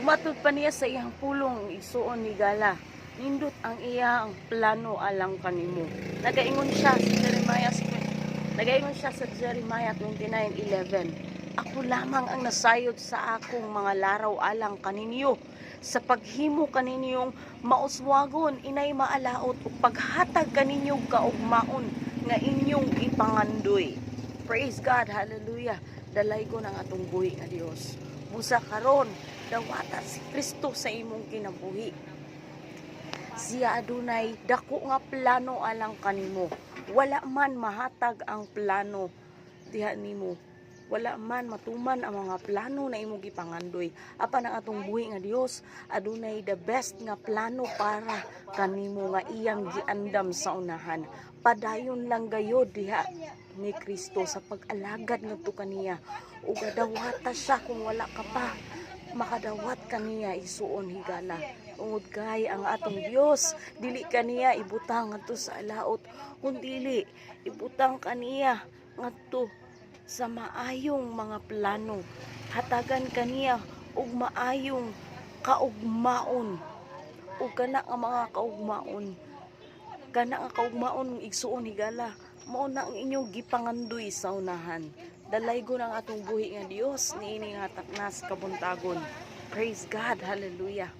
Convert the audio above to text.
Ug matud pa niya sa iyang pulong, igsuon, higala, nindot ang iyang plano alang kanimo. Nagaingon siya sa Jeremiah 29:11, "Ako lamang ang nasayod sa akong mga laraw alang kaninyo sa paghimo kaninyong mauswagon, inay maalaot, ug paghatag kaninyong kaugmaon nga inyong ipangandoy." Praise God, hallelujah. Dalaygon ang atong buhi nga Dios. Busa karon, dawata si Kristo sa imong kinabuhi. Siya adunay dako nga plano alang kanimo. Wala man mahatag ang plano diha nimo. Wala man matuman ang mga plano na imong gipangandoy. Apan ang atong buhi nga Dios adunay the best nga plano para kanimo nga iyang giandam sa unahan. Padayon lang gayod diha ni Kristo sa pag-alagad ngadto kaniya. Ug dawata siya kung wala ka pa makadawat kaniya, igsuon, higala. Tungod kay ang atong Dios dili kaniya ibutang ngadto sa alaot, kundili ibutang kaniya ngadto sa maayong mga plano. Hatagan kaniya og maayong kaugmaon, ug kana nga mga kaugmaon, kana nga kaugmaon, igsuon, higala, mao na ang inyong gipangandoy sa unahan. Dalaygon ang atong buhi nga Dios niini nga taknas kabuntagon. Praise God, hallelujah.